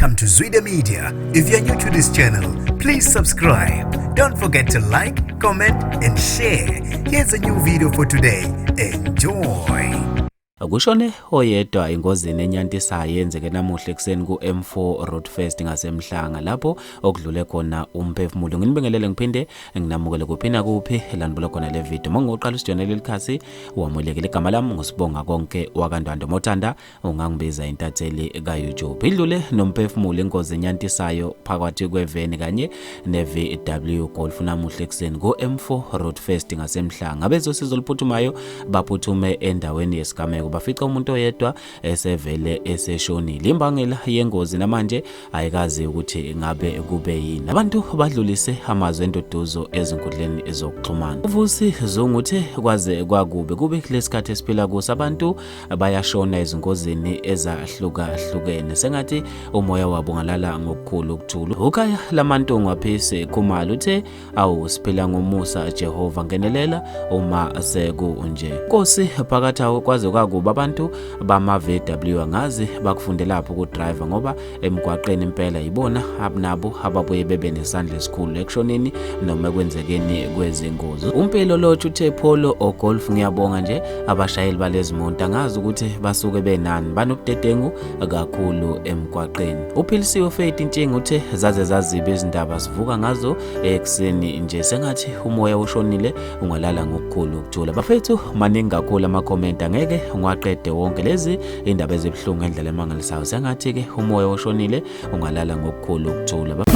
Welcome to Zwida Media. If you're new to this channel, please subscribe. Don't forget to like, comment, and share. Here's a new video for today. Enjoy. Kushone oyedwa engozini enyantisayo eyenzeke namuhla ekuseni ku-M4 Road First ngaseMhlanga lapho okudlule khona umphefumulo. Nginibingelele ngiphinde nginamukele kuphi nakuphi la nibuka khona le video. Uma ngiqala usijoyinele likhasi wamukelekile. Igama lami nguSibonga konke wakaNdwandwe Mothanda ungangibiza intatheli ka-YouTube. Idlule nomphefumulo ingozi enyantisayo phakathi kweveni kanye ne-VW Golf namuhla ekuseni ku-M4 Road First ngaseMhlanga. Abezosizo oluphuthumayo baphuthume endaweni yesigameko bafica umuntu oyedwa esevele eseshonile. Imbangela yengozi namanje ayikazi ukuthi ngabe kube yini. Abantu badlulise amazwi enduduzo ezinkundleni zokuxhumana. UVusi Zungu uthe kwaze kwakubi kube kulesikhathi esiphila kuso abantu bayashona ezingozini ezahlukahlukene sengathi umoya wabo ungalala ngokukhulu ukuthula. Ukhaya Lamantungwa Peace Khumalo uthe awu siphila ngomusa Jehova ngenelela uma sekunje. Nkosi phakathi awo kwaze kwakuba abantu bama VW angazi bakufundelaphi ukudriver ngoba emgwaqeni impela yibona abnabo ababuye bebe nesandla esikhulu ekushoneni noma ekwenzekeni kwezingozi. UMpilo Lodge uthe Polo or Golf ngiyabonga nje abashayeli balezi moto angazi ukuthi basuke benani banobudedengu kakhulu emgwaqeni. UPhilisiwe Faith Ntshinga uthe zaze zazibi izindaba sivuka ngazo ekuseni nje sengathi umoya ushonile ungalala ngokukhulu ukuthula. Bafethu maningi kakhulu amakhomenti angeke ngiwaqede wonke lezi indaba ezibuhlungu ngendlela emangalisayo sengathi-ke umoya oshonile ungalala ngokukhulu ukuthula.